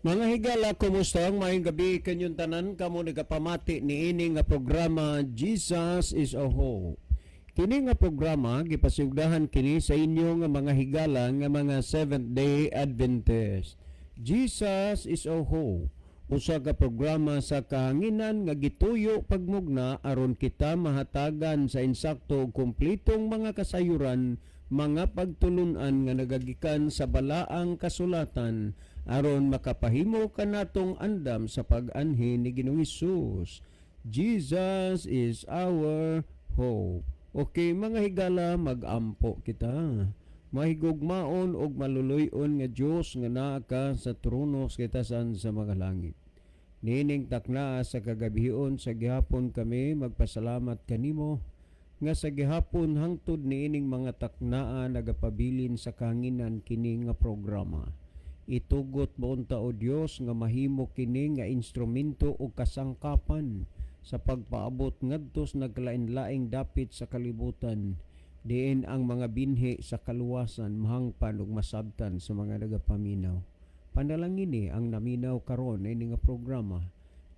Mga higala, kumusta? Ang maayong gabi kanyong tanan, kamo nagapamati niini nga programa, Jesus is a Hope. Kini nga programa gipasugdahan kini sa inyo nga mga higala nga mga Seventh Day Adventist. Jesus is a Hope. Usa ka programa sa kahanginan nga gituyo pagmugna aron kita mahatagan sa insakto ug kumpletong mga kasayuran, mga pagtulunan nga nagagikan sa balaang kasulatan aron makapahimo kanatong andam sa pag-anhi ni Ginoong Hesus. Jesus is our hope. Okay, mga higala, mag-ampo kita. Mahigugmaon og maluluy-on nga Dios nga naa ka sa trono sa kitasan sa mga langit. Niining takna sa kagabhion, sa gihapon kami magpasalamat kanimo nga sa gihapon hangtod niining mga taknaa nagapabilin sa kahanginan kini nga programa. Itugot mo unta, o Dios, nga mahimo kini nga instrumento o kasangkapan sa pagpaabot ngadto sa nagkalain-laing dapit sa kalibutan diin ang mga binhi sa kaluwasan mahangpan ug masabtan sa mga nagapaminaw. Panalangini ang naminaw karon ini nga programa.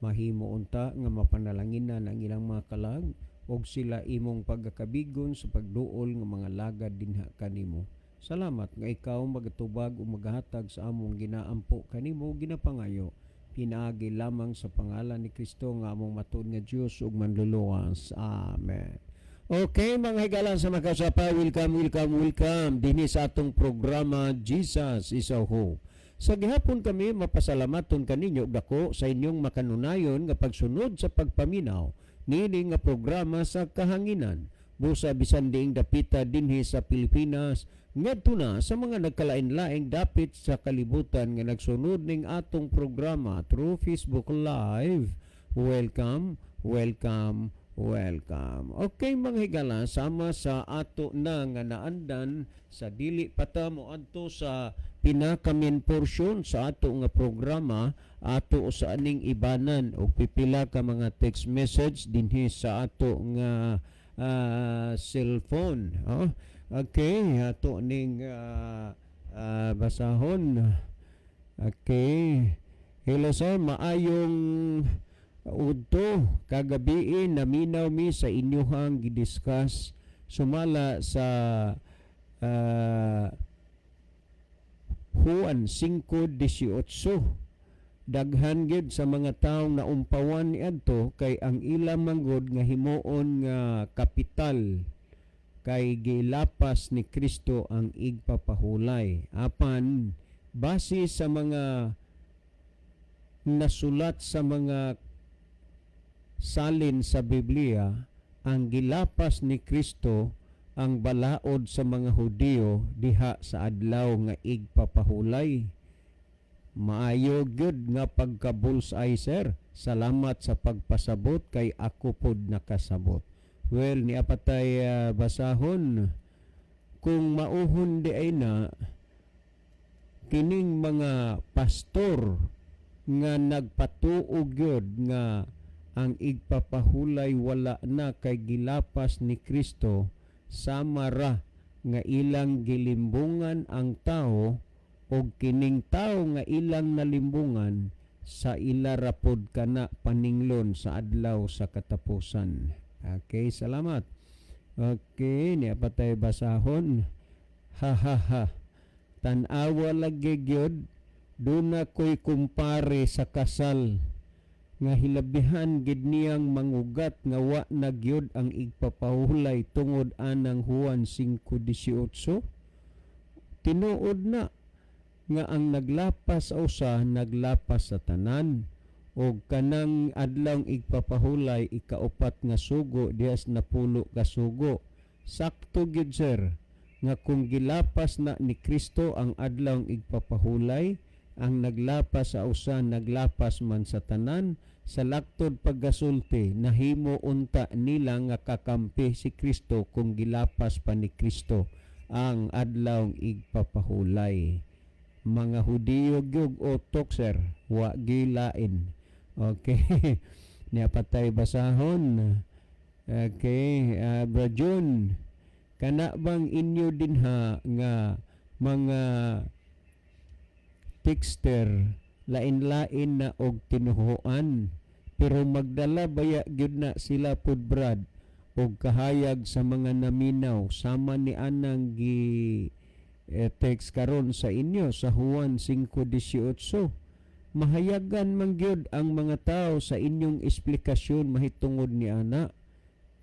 Mahimo unta nga mapanalanginan ang ilang mga kalag ug sila imong pagkakabigon sa pagduol nga mga lagad dinha kanimo. Salamat nga ikaw magatubag ug magahatag sa among ginaampo kanimo, ginapangayo pinaagi lamang sa pangalan ni Kristo nga among matuod nga Dios ug manluluwas. Amen. Okay, mga higala sa makasapa, welcome, welcome, welcome dinhi sa atong programa, Jesus is our Hope. Sa gihapon kami mapasalamaton kaninyo og dako sa inyong makanunayon nga pagsunod sa pagpaminaw niini nga programa sa kahanginan. Busa bisan diing dapita dinhi sa Pilipinas ngadto na sa mga nagkalain-laing dapit sa kalibutan nga nagsunod ning atong programa through Facebook Live. Welcome, welcome, welcome. Okay, mga higala, sama sa ato na nga naandan, sa dili pa ta moadto sa pinaka main portion sa ato nga programa, ato sa aning ibanan og pipila ka mga text message dinhi sa ato nga cellphone. Oh? Okay, ato ning basahon. Okay. Hello sir, maayong udto. Kagabii naminaw mi sa inyuhang gidiscuss sumala sa Juan 5:18. Daghan gyud sa mga taong naumpawan niadto kay ang ilang manggod nga himuon nga kapital kay gilapas ni Kristo ang igpapahulay. Apan base sa mga nasulat sa mga salin sa Biblia, ang gilapas ni Kristo ang balaod sa mga Hudiyo diha sa adlaw nga igpapahulay. Maayo gyud nga pagka-bullseye, sir. Salamat sa pagpasabot kay ako pod nakasabot. Well, ni apatay basahon kung mauhon di ay na kining mga pastor nga nagpatuo gyud nga ang igpapahulay wala na kay gilapas ni Kristo, sama ra nga ilang gilimbungan ang tao og kining tao nga ilang nalimbungan, sa ila ra pod kana paninglon sa adlaw sa katapusan. Okay, salamat. Okay, niya patay basahon. Ha ha ha. Tan-awa lagi gyud, duna ko'y kumpare sa kasal nga hilabihan gid niyang mangugat nga wa na gyud ang igpapahulay tungod anang Juan 5:18. Tinuod na nga ang naglapas sa usa, naglapas sa tanan, og kanang adlawng igpapahulay, ikaupat nga sugo dihas napulo ka sugo. Sakto gyud, sir, nga kung gilapas na ni Kristo ang adlawng igpapahulay, ang naglapas sa usa, naglapas man sa tanan. Sa laktod paggasulti, nahimo unta nila nga kakampi si Kristo kung gilapas pa ni Kristo ang adlawng igpapahulay. Mga Hudiyo gyud utok, sir, wa gilain. Okay, niya patay basahon. Okay, Bro Jun, kana bang inyo dinha nga mga texter Lain-lain na og tinuhuan. Pero magdala baya gyud na sila pud, Brad, og kahayag sa mga naminaw sama ni anang gi text karon sa inyo sa Juan 5:18. Mahayagan man gyud ang mga tao sa inyong esplikasyon mahitungod ni ana,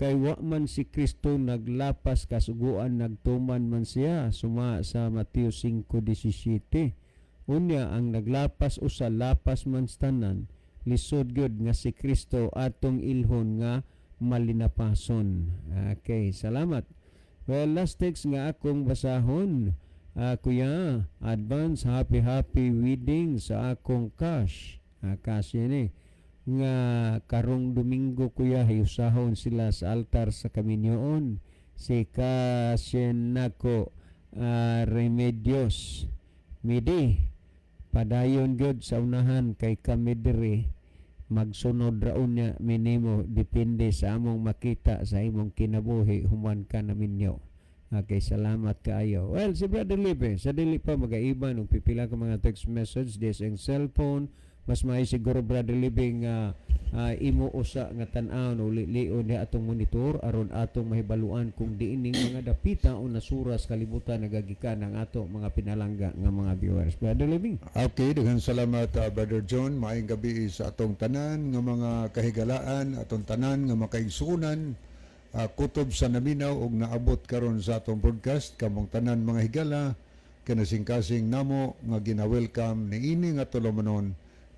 kay wa man si Kristo naglapas kasuguan, nagtuman man siya suma sa Mateo 5:17. Unya ang naglapas usa, lapas man sa tanan. Lisod gyud nga si Kristo atong ilhon nga malinapason. Okay, salamat. Well, last text nga akong basahon. Kuya, advance happy happy wedding sa akong cash. Cash yan eh. Nga karong Domingo, kuya, hiusahon sila sa altar sa Kaminyoon. Si Kasyen nako Remedios. Midi, padayon gyud sa unahan kay kami diri magsunod ra unya minimo, depende sa among makita sa imong kinabuhi human ka na minyo. Okay, salamat kaayo. Well, si Brother Lipe, sa dili pa magaiban og pipila ka mga text message des ang cellphone, mas may siguro, Brother Lipe, nga imo usa nga tan-awon o lilion di atong monitor aron atong mahibaluan kung diining mga dapita o nasura sa kalibutan nagagikan ang ato mga pinalangga nga mga viewers. Brother Living. Okay, daghang salamat, Brother John. Maayong gabi sa atong tanan nga mga kahigalaan, atong tanan nga makaigsuonan, kutob sa naminaw og naabot karon sa atong broadcast. Kamong tanan, mga higala, kinasingkasing namo nga gina-welcome niini nga tulumanon,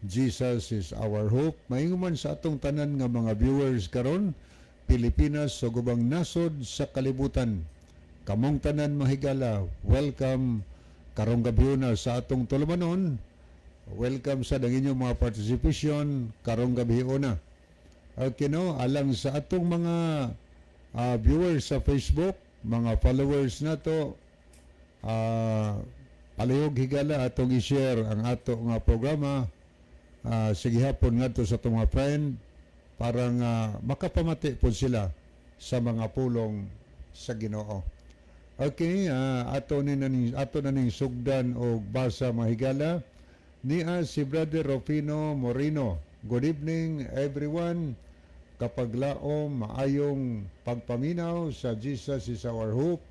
Jesus is Our Hope. Maingon man sa atong tanan nga mga viewers karon, Pilipinas ug ubang nasod sa kalibutan. Kamong tanan, mahigala, welcome karong gabi na sa atong tulumanon. Welcome sa ang inyong mga participation karong gabi una. Okay, no, alang sa atong mga viewers sa Facebook, mga followers nato, palihog, higala, atong i-share ang ato nga programa. Sige hapon ngadto sa atong mga friend para nga makapamati po sila sa mga pulong sa Ginoo. Okay, ato na ning sugdan og basa, mga higala. Nia si Brother Rufino Moreno. "Good evening, everyone. Kapaglaom, maayong pagpaminaw sa Jesus is Our Hope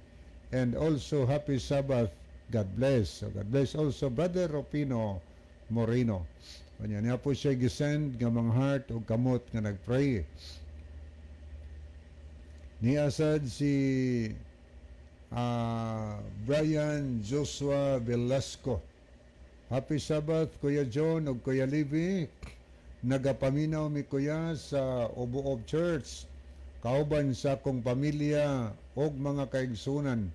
and also happy Sabbath. God bless." So God bless also, Brother Rufino Moreno. Kanya niya po siya gisend nga mga heart o kamot nga nagpray. Niya sad si Brian Joshua Velasco. "Happy Sabbath, Kuya John ug Kuya Levi. Nagapaminaw mi, Kuya, sa Ubuob Church. Kauban sa akong pamilya ug mga kaigsunan.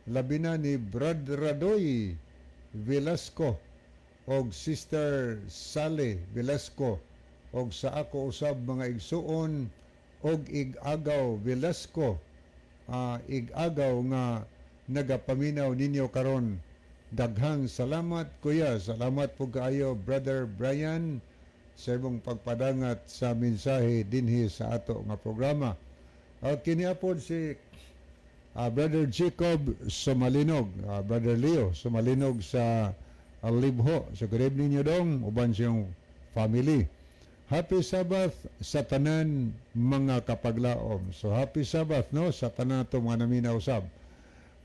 Labi na ni Brad Radoy Velasco og Sister Sally Velasco og sa ako usab mga igsuon og Igagaw Velasco, igagaw nga nagapaminaw ninyo karon. Daghang salamat, Kuya." Salamat po kaayo, Brother Brian, sa imong pagpadangat sa mensahe dinhi sa ato nga programa. Kini pod si Brother Jacob Sumalinog, Brother Leo Sumalinog sa Libho. So good evening niyo dong uban siyang family. "Happy Sabbath sa tanan, mga kapaglaom." So happy Sabbath, no, sa tanan ato mga naminaw usab.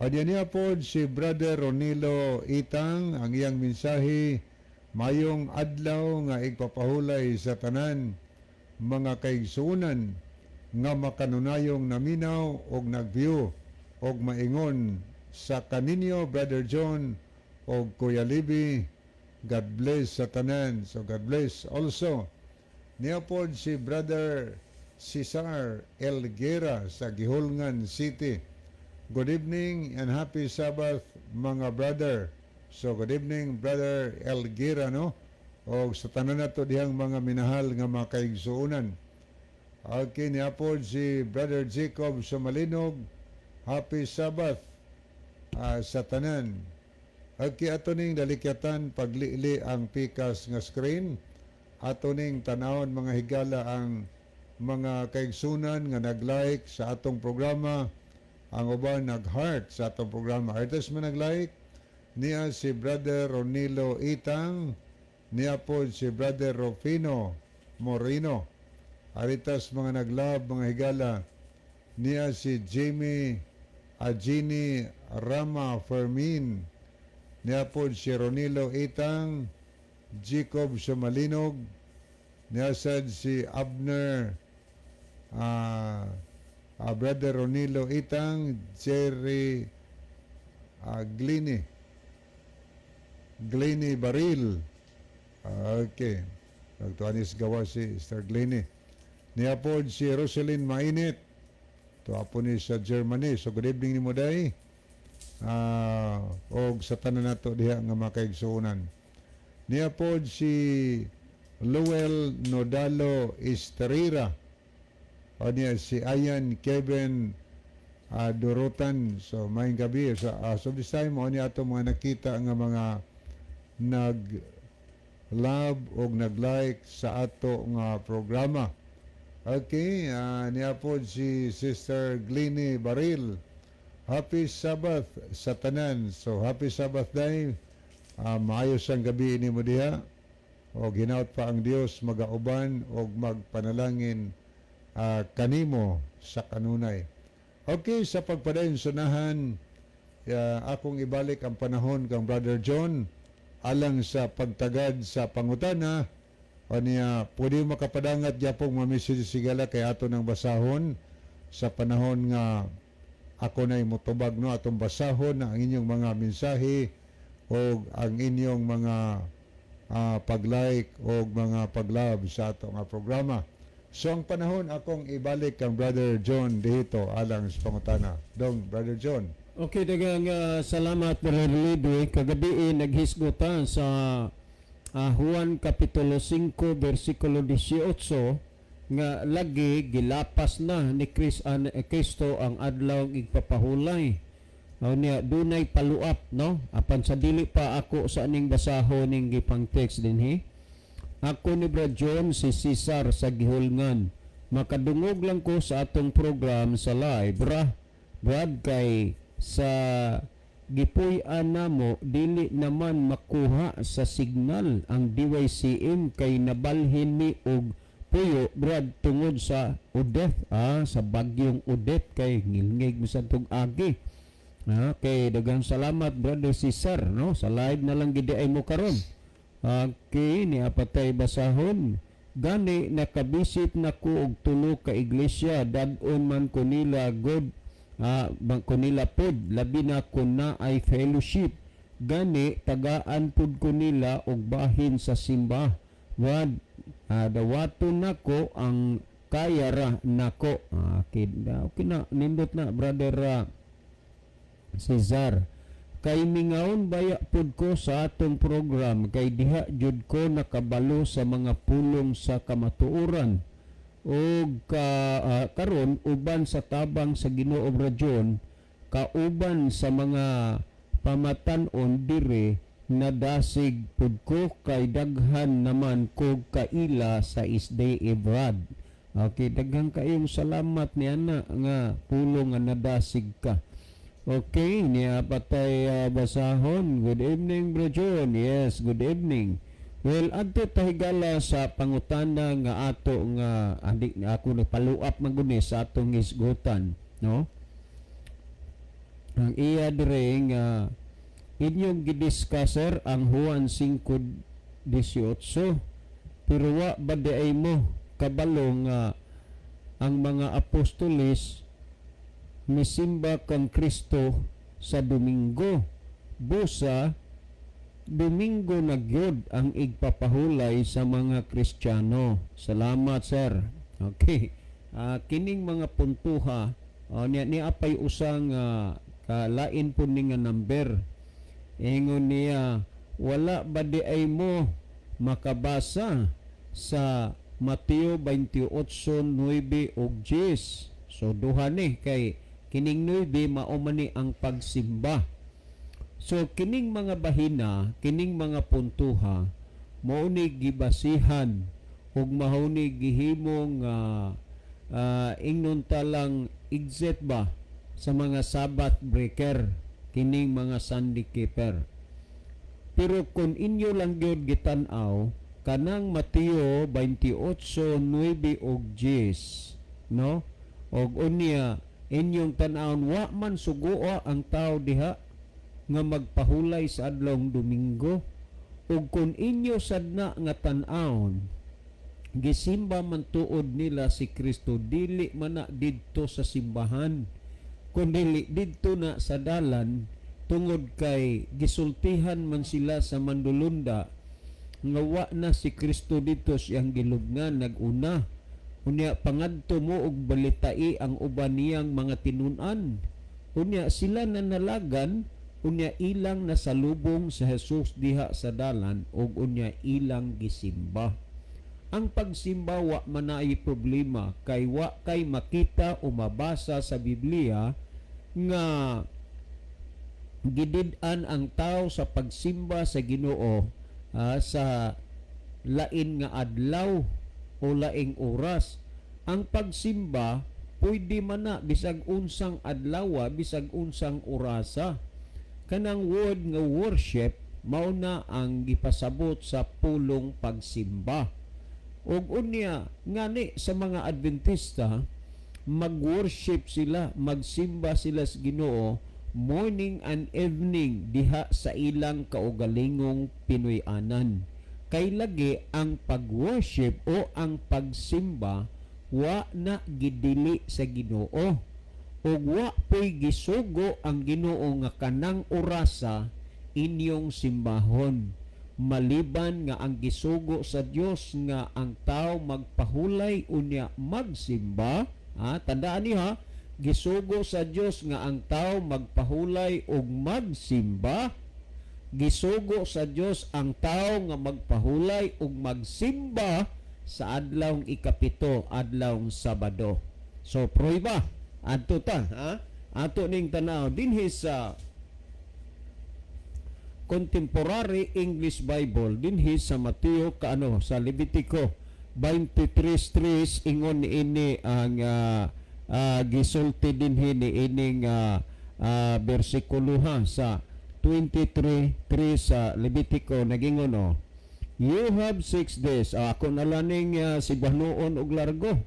Adyan niya po si Brother Ronilo Itang, ang iyang mensahe, "Mayong adlaw nga igpapahulay sa tanan mga kaigsuonan nga makanunayong naminaw og nag-view og maingon sa kaninyo, Brother John og Kuya Libby. God bless sa tanan." So God bless also. Niya pod si Brother Cesar Elguera sa Guihulngan City. "Good evening and happy Sabbath, mga brother." So good evening, Brother Elguera, no, og sa tanan nato dihang mga minahal nga mga kaigsuonan. Okay, niya pod si Brother Jacob Sumalinog. "Happy Sabbath sa tanan." Okay, ato ning dalikyatan paglili ang pikas nga screen. Ato ning tanawon, mga higala, ang mga kaigsunan nga nag-like sa atong programa, ang uban nag-heart sa atong programa. Artes man nag-like niya si Brother Ronilo Itang. Niya po si Brother Rufino Moreno. Aritas mga nag-love, mga higala. Niya si Jamie Agini Rama Fermin. Niya po si Ronilo Itang, Jacob Sumalinog. Niya sad si Abner, Brother Ronilo Itang, Jerry Glini. Glini Baril. Okay. Nagtuanis gawa si Sir Glini. Niya po si Roselyn Mainit. Tuwa po ni sa Germany. So good evening nimo, day. Og sa tanan nato diha nga makaigsuonan. Niya po si Lowell Nodalo Estrera. O niya si Ayan Kevin Dorotan. So maayong gabi. So this time o niya ato mga nakita nga mga nag love o nag-like sa ato nga programa. Okay, niya po si Sister Glini Baril. Happy Sabbath sa tanan. So happy Sabbath day. Maayos ang gabi ini mo diha. O ginaot pa ang Dios magauban o magpanalangin kanimo sa kanunay. Okay, sa pagpadayon sunahan, akong ibalik ang panahon kang Brother John alang sa pagtagad sa pangutana o niya pwede makapadangat gyapong mga message, higala, kay ato ng basahon sa panahon nga ako na motubag, no, atong basahon ang inyong mga mensahe o ang inyong mga pag-like o mga pag-love sa ato nga programa. So ang panahon akong ibalik kang Brother John dito alang sa pangutana. Dong, Brother John. Okay, daghang salamat, Brother Libby. Kagabi naghisgutan sa Juan Kapitulo 5 versikulo 18 nga lagi gilapas na ni Kristo ang adlaw igpapahulay. O niya dunay follow-up, no? Apan sa dili pa ako sa aning basahon ning gipang text dinhi. Ako ni Brad John si Cesar sa Gihulngan. Makadungog lang ko sa atong program sa live. Bra, Brad, kay sa gipuy-an namo dili naman makuha sa signal ang DYCM kay nabalhin mi og puyo, Brad, tungod sa Odette, sa bagyong Odette, kay ngilngig bisan tug agi. Okay, daghang salamat, Brother Cesar, no, sa live na lang gid ay mo karon. Okay, ni apatay basahon. Gani nakabisit na ko og tulo ka iglesia, dad-on man ko nila god bang ko nila pod, labi na kun na ay fellowship. Gani tagaan pud ko nila og bahin sa simba. Wad dawaton nako ang kaya ra nako. Okay na, nindot na, Brother Cesar. Kay mingaon baya pud ko sa atong program kay diha jud ko nakabalo sa mga pulong sa kamatuoran og ka, karon uban sa tabang sa Ginoo, Brajon, kauban sa mga pamatan-on dire nadasig pud ko kay daghan naman kog kaila sa SDA, Brad. Okay, daghang kayong salamat ni ana nga pulong nga nadasig ka. Okay, niya patay basahon. Good evening, Bro John. Yes, good evening. Well, adto ta, higala, sa pangutana nga ato nga andi ako nagfollow-up man gud ni sa atong hisgutan, no? Ang iya dire nga inyong gidiscuss ang Juan 5:18, pero wa ba di ay mo kabalo nga ang mga apostoles misimba kang Kristo sa Domingo? Busa Domingo na gyud ang igpapahulay sa mga Kristiyano. Salamat, sir. Okay. Kining mga puntuha niya ni apay usang kalain po ni nga number. Ingon niya, wala ba di ay mo makabasa sa Mateo 28:9 ug 10? So duha ni kay kining 9 mao man ni ang pagsimba. So kining mga bahina, kining mga puntuha mao ni gibasihan ug mao ni gihimong ingnon ta lang exit ba sa mga Sabbath breaker, kining mga Sunday keeper. Pero kung inyo lang gyud gitan-aw kanang Mateo 28:9 ug 10, no, og unya inyong tan-awon, wa man sugoa ang tao diha nga magpahulay sa adlawng Domingo. Ug kung inyo sadna nga tan-awon, gisimba man tuod nila si Kristo, dili man na didto sa simbahan kundi didto na sa dalan, tungod kay gisultihan man sila sa mandulunda nga wa na si Kristo didto, siyang gilubngan, naguna. Unya pangadto mo og balitai ang uban niyang mga tinun-an. Unya sila na nalagan, unya ilang nasalubong sa Jesus diha sa dalan ug unya ilang gisimba. Ang pagsimba, wa man naay problema kay wa kay makita o mabasa sa Biblia nga gidid-an ang tao sa pagsimba sa Ginoo sa lain nga adlaw o laing oras. Ang pagsimba pwede man na bisag unsang adlaw, bisag unsang orasa. Kanang word nga worship, mao na ang gipasabot sa pulong pagsimba. Ug unya ngani sa mga Adventista, mag-worship sila, magsimba sila sa Ginoo morning and evening diha sa ilang kaugalingong Pinoy-anan. Kay lagi ang pag-worship o ang pagsimba wa na gidili sa Ginoo. Ug wa po'y gisugo ang Ginoo nga kanang orasa inyong simbahon. Maliban nga ang gisugo sa Dios nga ang tao magpahulay unya magsimba, tandaan niyo ha, gisugo sa Dios nga ang tao magpahulay ug magsimba. Gisugo sa Dios ang tao nga magpahulay ug magsimba sa adlawng 7, adlawng Sabado. So prueba adto ta, ha, ato ning tanaw dinhi sa Contemporary English Bible, dinhi sa Mateo kaano sa Levitico 23:3. Ingon niini ang gisulti dinhi ni ining bersikulo ha, sa 23:3 sa Levitico, nagingon, oh, "You have 6 days." Ako na lang ning Cebuanoon og largo.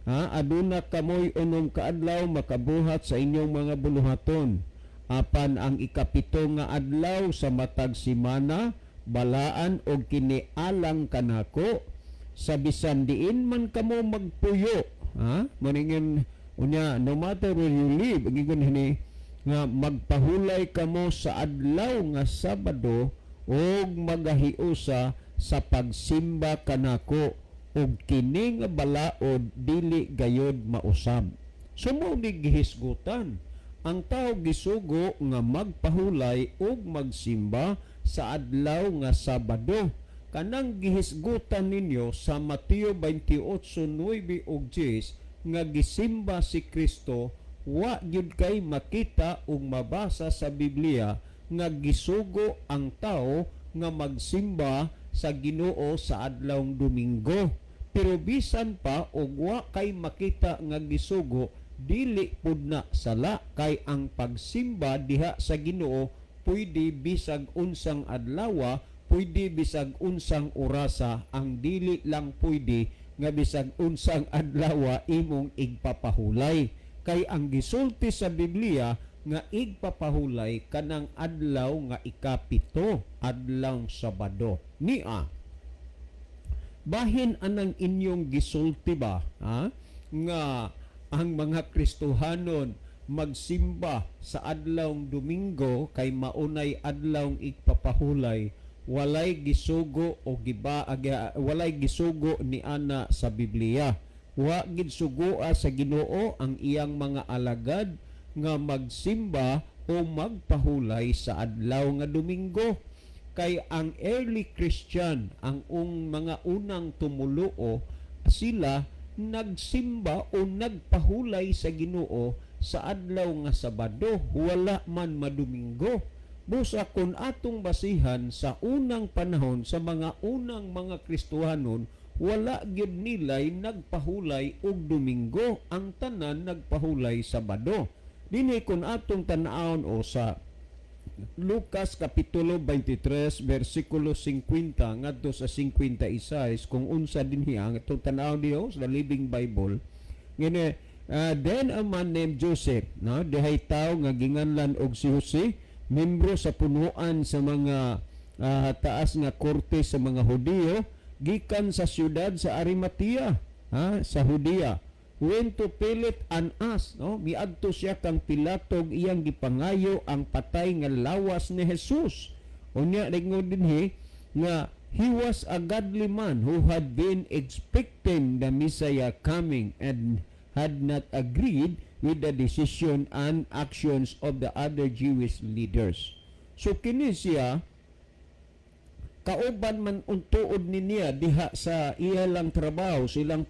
Ha, aduna kamoy 6 ka adlaw makabuhat sa inyong mga buluhaton. Apan ang 7 nga adlaw sa matag simana balaan og kini alang kanako, sa bisan diin man kamo magpuyo. Ha? Maningin unya, no matter where you live, gigon hini nga magpahulay kamo sa adlaw nga Sabado ug magahiusa sa pagsimba kanako, ug kini nga balaod dili gayod mausab. So mao ni gihisgutan. Ang tao gisugo nga magpahulay ug magsimba sa adlaw nga Sabado. Kanang gihisgutan ninyo sa Mateo 28:9 ug 10 nga gisimba si Kristo, wa gyud kay makita ug mabasa sa Biblia nga gisugo ang tao nga magsimba sa Ginoo sa adlawng Domingo. Pero bisan pa og wa kay makita nga gisugo, dili pud na sala kay ang pagsimba diha sa Ginoo pwede bisag unsang adlawa, pwede bisag unsang orasa. Ang dili lang pwede nga bisag unsang adlawa imong igpapahulay. Kay ang gisulti sa Biblia nga igpapahulay kanang adlaw nga 7, adlaw Sabado. Nia bahin anang inyong gisulti ba, ha, nga ang mga Kristohanon magsimba sa adlawng Domingo kay maunay adlawng igpapahulay, walay gisugo o giba walay gisugo ni ana sa Biblia. Wa gid sugoa sa Ginoo ang iyang mga alagad nga magsimba o magpahulay sa adlaw nga Domingo, kay ang early Christian, ang mga unang tumuluo, sila nagsimba o nagpahulay sa Ginoo sa adlaw nga Sabado, wala man madomingo. Busa kung atong basihan sa unang panahon, sa mga unang mga Kristohanon, wala gyud nilay nagpahulay og Domingo, ang tanan nagpahulay Sabado. Dinhi kun atong tan-awon o sa Lucas kapitulo 23 versikulo 50 ngadto sa 56, kung unsa dinhi ang itong tan-aw diho sa Living Bible ngene, "Then a man named Joseph," no, dihay tawo nga ginganlan og si Jose, membro sa punuan sa mga taas nga korte sa mga Hudiyo, gikan sa siyudad sa Arimatea, ha, sa Judea, went to Pilate and asked, no, miadto siya kang Pilato ug iyang gipangayo ang patay nga lawas ni Jesus. Unya ningon dinhi nga he was a godly man who had been expecting the Messiah coming and had not agreed with the decision and actions of the other Jewish leaders. So kini siya kauban man untuod ni niya diha sa iya lang trabaho, silang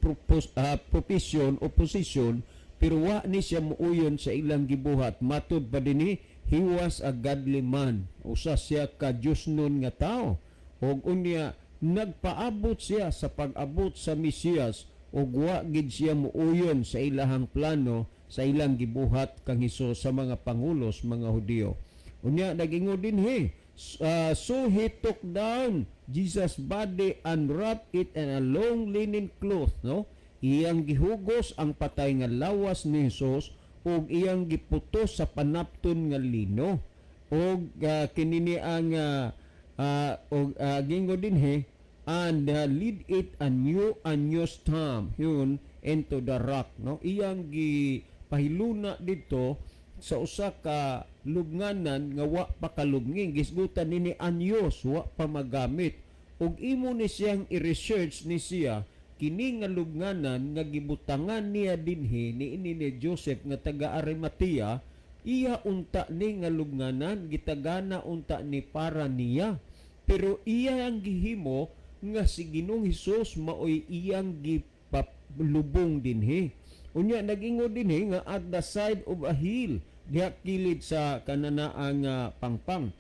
profession o posisyon, pero wa ni siya muuyon sa ilang gibuhat. Matud pa dinhi, he was a godly man, usa siya ka Diyosnon nga tao, ug unya nagpaabot siya sa pag-abot sa Mesiyas ug wa gid siya muuyon sa ilahang plano, sa ilang gibuhat kang Hesus, sa mga pangulos mga Hudiyo. Unya nagingon dinhi, "So he took down Jesus' body and wrapped it in a long linen cloth," no? Iyang gihugos ang patay nga lawas ni Jesus ug iyang giputos sa panapton nga lino. Og kinini ang og gingon dinhi, "and laid it a new stone hewn into the rock," no? Iyang gipahiluna dito sa usa ka lubnganan nga wa pa kalubngin. Gisgutan nini anyos wa pa magamit, ug imo ni siyang i-research ni siya kini nga lubnganan nga gibutangan niya dinhi ni ini ni Joseph nga taga Arimatea. Iya unta ni nga lubnganan, gitagana unta ni para niya, pero iya ang gihimo nga si Ginoong Hesus maoy iyang gipalubong dinhi. Unya nagingon dinhi nga "at the side of a hill," diha kilid sa kananaang pangpang.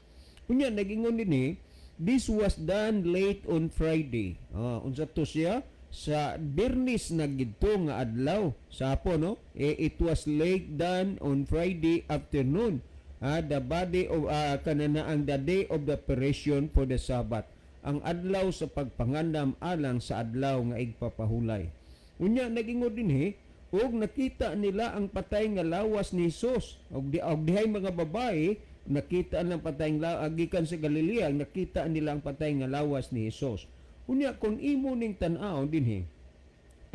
Unya nagingon dinhi, "This was done late on Friday." Ah, unsa to siya? Sa Biyernes na gidto nga adlaw sa hapon, no? Eh, it was late done on Friday afternoon. Ah, the body of kananaang the day of the preparation for the Sabbath. Ang adlaw sa pagpangandam alang sa adlaw nga igpapahulay. Unya nagingon dinhi, ug nakita nila ang patay nga lawas ni Hesus. Og dihay mga babae nakita ang patay nga gikan sa Galilea, nakita nila ang patay nga lawas ni Hesus. Unya kung imo ning tan-aw dinhi,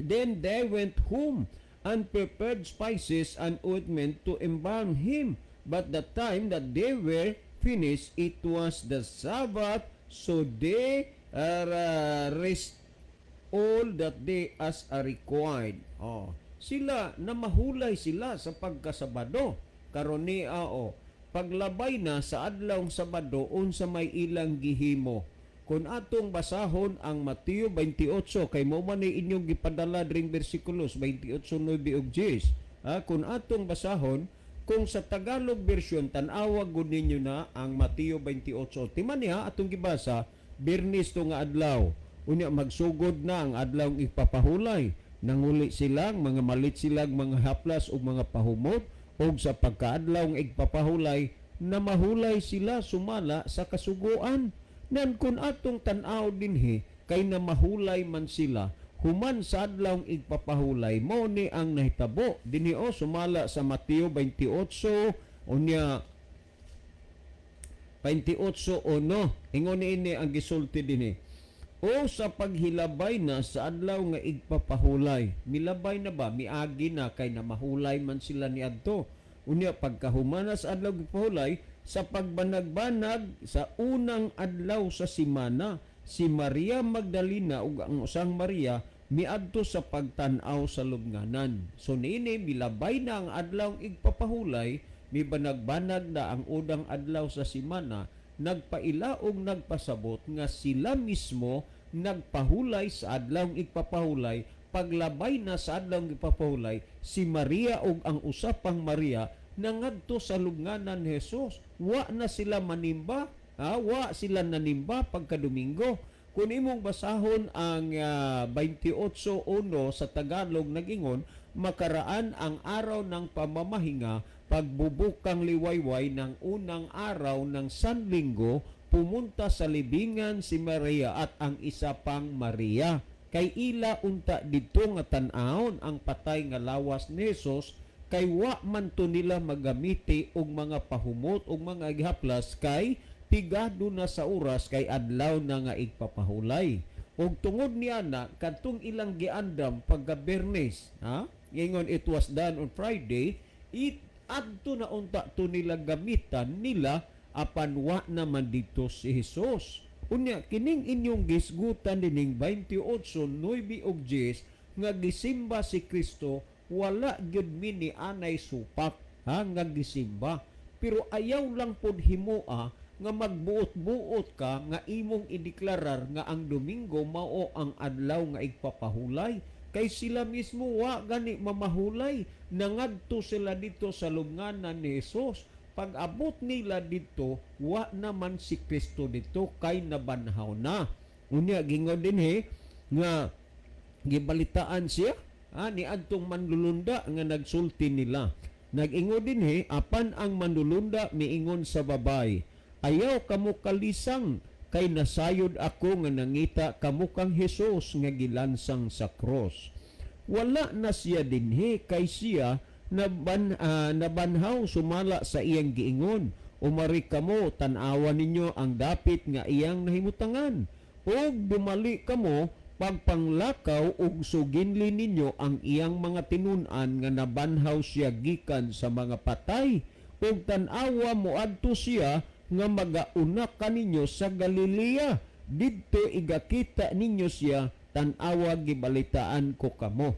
"Then they went home and prepared spices and ointment to embalm him. But the time that they were finished, it was the Sabbath, so they rest all that day as are required." Oh, sila na mahulay sila sa pagkasabado. Karon ni ao, paglabay na sa adlawng Sabado, unsa may ilang gihimo? Kung atong basahon ang Mateo 28, kay mo man ni inyong gipadala dring bersikulos 28:9 ug 10. Ah, kung atong basahon, kung sa Tagalog version, tan-awa gud ninyo na ang Mateo 28. Timan niya atong gibasa, Biyernes to nga adlaw. Unya magsugod na ang adlaw ipapahulay. Nanguli silang mga malit silang mga haplas ug mga pahumot, ug sa pagkaadlaw nga igpapahulay na mahulay sila sumala sa kasuguan. Nan kung atong tan-aw dinhi, kay na mahulay man sila human sa adlaw igpapahulay, mao ni ang nahitabo dinhi o sumala sa Mateo 28 unya 28:1. Ingon ni ini ang gisulti dinhi. "O sa paghilabay na sa adlaw nga igpapahulay." Milabay na ba? Miagi na kay na mahulay man sila ni adto. Unya pagkahumana sa adlaw igpapahulay, sa pagbanag-banag sa unang adlaw sa simana, si Maria Magdalena ug ang usang Maria miadto sa pagtan-aw sa lubnganan. So niini milabay na ang adlaw igpapahulay, mibanag-banag na ang unang adlaw sa simana, nagpaila og nagpasabot nga sila mismo nagpahulay sa adlaw igpapahulay. Paglabay na sa adlaw igpapahulay, si Maria ug ang usa pang Maria nangadto sa lubnganan ni Jesus. Wa na sila manimba, ha? Wa sila nanimba pagka Domingo. Kung imong basahon ang 28:1 sa Tagalog, nagingon, "Makaraan ang araw ng pamamahinga, Pagbubukang liwayway ng unang araw ng Sanlinggo, pumunta sa libingan si Maria at ang isa pang Maria. Kay ila unta didto nga tan-awon ang patay nga lawas ni Jesus, kay wa man to nila magamiti og mga pahumot og mga gihaplas, kay pigado na sa oras, kay adlaw na nga igpapahulay. Og tungod niya na kadtong ilang giandam pagka Biyernes, ha, ingon it was done on Friday, it adto na unta to nila gamitan nila, apan wa naman dito si Jesus. Unya kining inyong gisgutan dining 28:9 ug 10 nga gisimba si Kristo, wala gyud mi ni anay supak, ha, nga gisimba. Pero ayaw lang pod himoa nga magbuot-buot ka nga imong ideklarar nga ang Domingo mao ang adlaw nga igpapahulay, kay sila mismo wa gani mamahulay. Nangadto sila dito sa lubnganan ni Jesus. Pag abot nila dito, wa naman si Kristo dito kay nabanhaw na. Unya gingon dinhi nga gibalitaan siya, ha, ni adtong manlulunda nga nagsulti nila. Nag-ingon dinhi, apan ang manlulunda miingon sa babay, "Ayaw kamo kalisang, kay nasayod ako nga nangita kamo kang Jesus nga gilansang sa cross. Wala na siya dinhi kay siya nabanhaw sumala sa iyang giingon. Umari kamo, tan-awan ninyo ang dapit nga iyang nahimutangan. Ug dumali kamo pagpanglakaw ug suginli ninyo ang iyang mga tinun-an nga nabanhaw siya gikan sa mga patay. Ug tan-awa, moadto siya nga magauna kaninyo sa Galilea. Didto igakita ninyo siya. Tan-awa, gibalitaan ko kamo."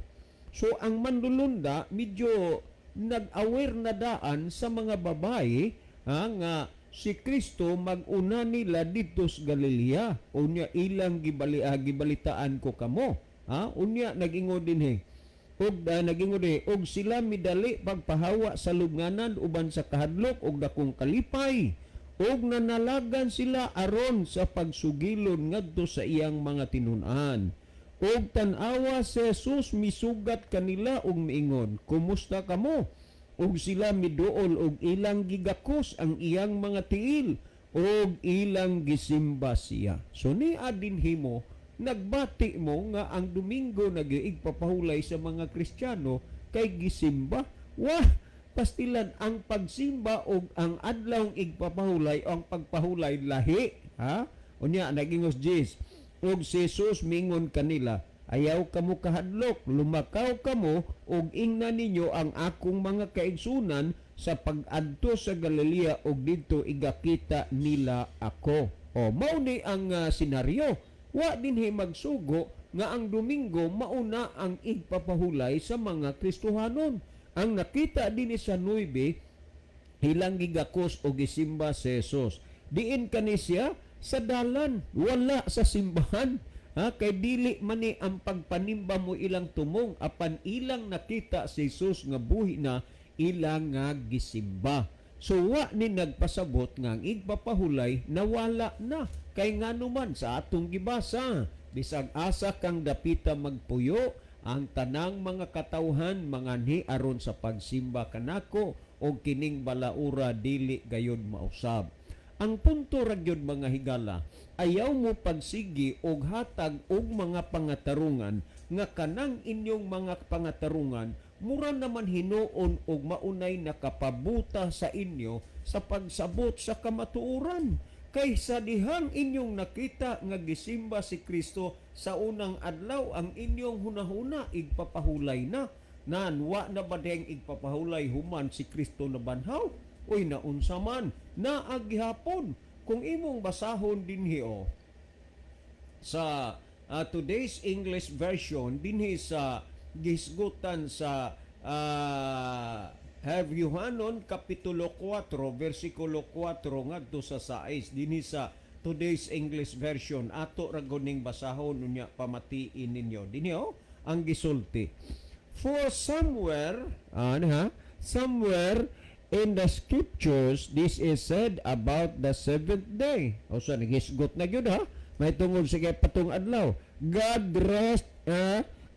So ang manlulunda medyo nag-aware na daan sa mga babae, ha, nga si Kristo mag-una nila dito sa Galilea. Unya ilang gibalitaan ko kamo. Ha? Unya nag-ingon dinhi. Ug nag-ingon dinhi, ug sila midali pagpahawa sa lubnganan uban sa kahadlok ug dakong kalipay. Ug nanalagan sila aron sa pagsugilon ngadto sa iyang mga tinun-an. Ug tan-awa, si Jesus misugat kanila ug miingon, "Kumusta kamo?" Ug sila miduol og ilang gigakos ang iyang mga tiil ug ilang gisimba siya. So ni adin himo nagbati mo nga ang Domingo nag-igpapahulay sa mga Kristiyano kay gisimba. Wah, pastilan, ang pagsimba og ang adlaw igpapahulay o ang pagpahulay lahi, ha? Unya nagingos 10. Ug si Jesus mingon kanila, "Ayaw kamo kahadlok, lumakaw kamo ug ingna ninyo ang akong mga kaigsunan sa pag-adto sa Galilea ug didto igakita nila ako." O mao ni ang senaryo. Wa dinhi magsugo nga ang Domingo mauna ang igpapahulay sa mga Kristohanon. Ang nakita dinhi sa 9, ilang gigakos o gisimba si Jesus. Diin kani siya sa dalan, wala sa simbahan. Ha, kay dili man ni ang pagpanimba mo ilang tumong, apan ilang nakita si Jesus nga buhi na, ilang nga gisimba. So wa ni nagpasabot nga ang igpapahulay nawala na, kay ngano man sa atong gibasa, bisag asa kang dapita magpuyo, ang tanang mga katawhan manganhi aron sa pagsimba kanako, og kining balaura dili gayod mausab. Ang punto ra gyud, mga higala, ayaw mo pagsigi og hatag og mga pangatarungan nga kanang inyong mga pangatarungan mura naman hinuon og maunay nakapabuta sa inyo sa pagsabot sa kamatuoran. Kay sa dihang inyong nakita nga gisimba si Kristo sa unang adlaw, ang inyong hunahuna igpapahulay na. Nan wa na ba dihang igpapahulay human si Kristo nabanhaw? Uy, naunsa man, naa gihapon. Kung imong basahon dinhi o sa Today's English Version, dinhi sa gisgutan sa Hebrewhanon kapitulo 4 versikulo 4 ngadto sa 6, dinhi sa Today's English Version, ato ra ning basahon, unya pamatiin ninyo. Dinhi oh ang gisulti, "For somewhere," ano ha, "somewhere in the scriptures this is said about the seventh day." O so naghisgot na gyud, ha, may tungod sa patong adlaw. "God rest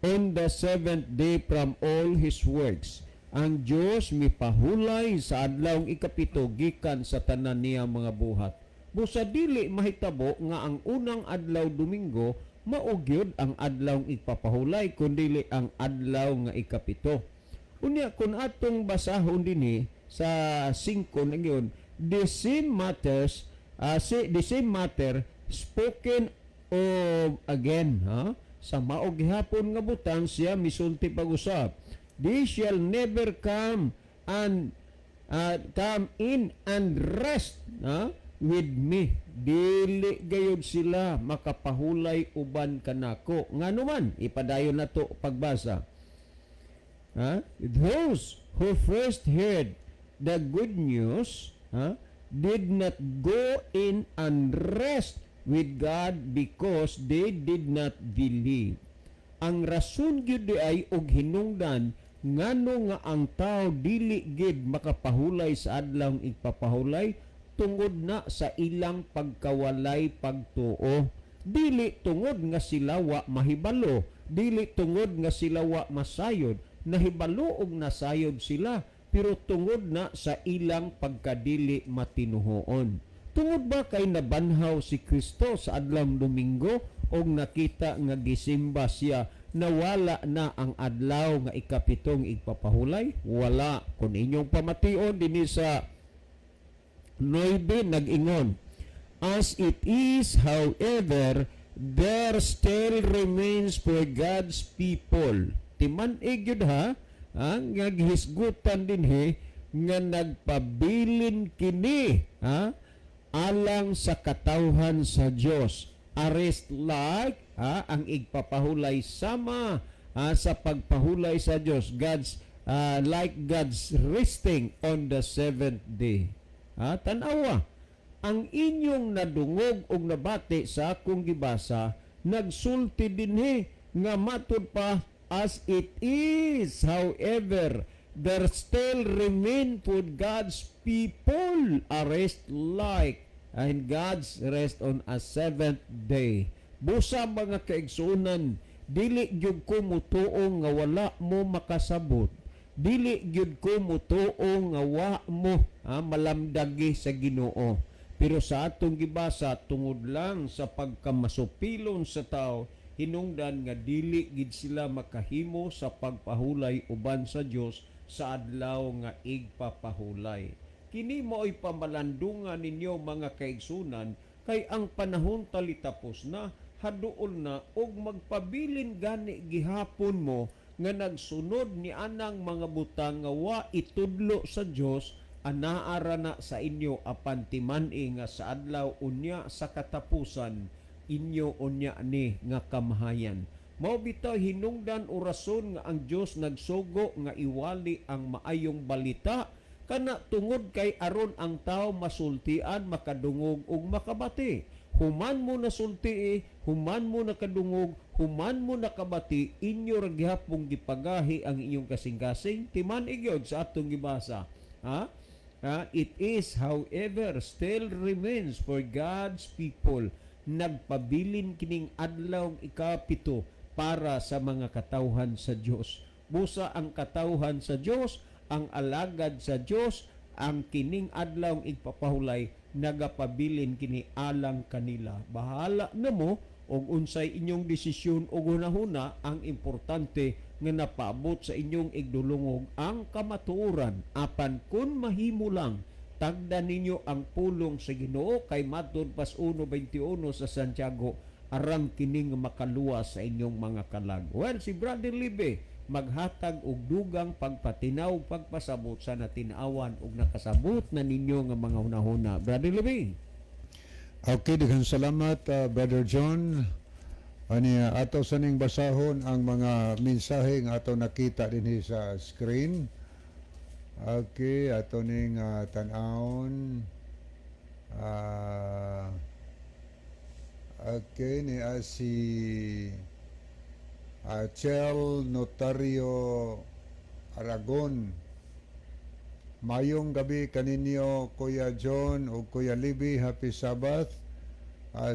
in the seventh day from all his works." Ang Dios mipahulay sa adlawng 7 gikan sa tanan niya mga buhat. Busa dili mahitabo nga ang unang adlaw Domingo mao gyud ang adlaw igpapahulay kundili ang adlaw nga 7. Unya kung atong basahon dinhi sa 5 na gyud, the same matter spoken of again, ha? Sa mao gihapon nga butang siya misulti pag-usab. They shall never come in and rest, ha, with me. Dili gayud sila makapahulay uban kanako. Ngano man, ipadayon nato pagbasa. Ha? Those who first heard the good news, ha, did not go in and rest with God because they did not believe. Ang rason gyud di ay og hinungdan ngano nga ang tao dili gid makapahulay sa adlawng igpapahulay tungod na sa ilang pagkawalay pagtuo. Dili tungod nga sila wa mahibalo, dili tungod nga sila wa masayod, nahibalo og nasayod sila, pero tungod na sa ilang pagkadili matinuhoon. Tungod ba kay nabanhaw si Kristo sa adlawng Domingo og nakita nga gisimba siya, nawala na ang adlaw nga 7ng igpapahulay? Wala. Kung inyong pamation dinhi sa 9, nag-ingon, "As it is, however, there still remains for God's people." Timan-ig gyud ha, nga gihisgutan dinhi nga nagpabilin kini, ha, alang sa katawhan sa Dios. A rest like, ha, ang igpapahulay sama, ha, sa pagpahulay sa Dios. God's like God's resting on the seventh day. Ha, tanawa, ang inyong nadungog og nabati sa akong gibasa, nagsulti dinhi nga matud pa, "As it is, however, there still remain for God's people a rest like and God's rest on a seventh day." Busa mga kaigsuonan, dili gyud ko mutuo nga wala mo makasabot. Dili gyud ko mutuo nga wa mo, ha, malamdagi sa Ginoo. Pero sa atong gibasa, tungod lang sa pagkamasupilon sa tao, hinungdan nga dili gid sila makahimo sa pagpahulay uban sa Dios sa adlaw nga igpapahulay. Kini mao'y pamalandungan ninyo, mga kaigsunan, kay ang panahon talitapos na, haduol na, ug magpabilin gani gihapon mo nga nagsunod ni anang mga butang nga wa itudlo sa Dios, anaa ra na sa inyo, apan timan-i nga sa adlaw unya sa katapusan inyo unya ni nga kamahayan. Mao bitaw hinungdan o rason nga ang Dios nagsugo nga iwali ang maayong balita kana tungod kay aron ang tao masultian, makadungog ug makabati. Human mo nasulti, human mo nakadungog, human mo nakabati, inyo ra gihapong gipagahi ang inyong kasing-kasing. Timan-i gyud sa atong gibasa. Ha? Ha? "It is, however, still remains for God's people." Nagpabilin kining adlaw 7 para sa mga katawhan sa Dios. Busa ang katawhan sa Dios, ang alagad sa Dios, ang kining adlaw igpapahulay nagapabilin kini alang kanila. Bahala na mo og unsay inyong desisyon o hunahuna, ang importante nga napaabot sa inyong igdulungog ang kamatuoran. Apan kun mahimo lang, tagda ninyo ang pulong sa Ginoo kay matud pas 1:21 sa Santiago, arang kining makaluwas sa inyong mga kalag. Well, si Brother Libe maghatag og dugang pagpatinaw, pagpasabot sa natinawan og nakasabot na ninyo nga mga hunahuna. Brother Libe. Okay, daghang salamat, Brother John. Ani ato sa ning basahon ang mga mensahe nga ato nakita dinhi sa screen. Okay, ato ning tan-awon. Okay, ni si Chel Notario Aragon. Mayong gabi kaninyo, Kuya John ug Kuya Libby, happy Sabbath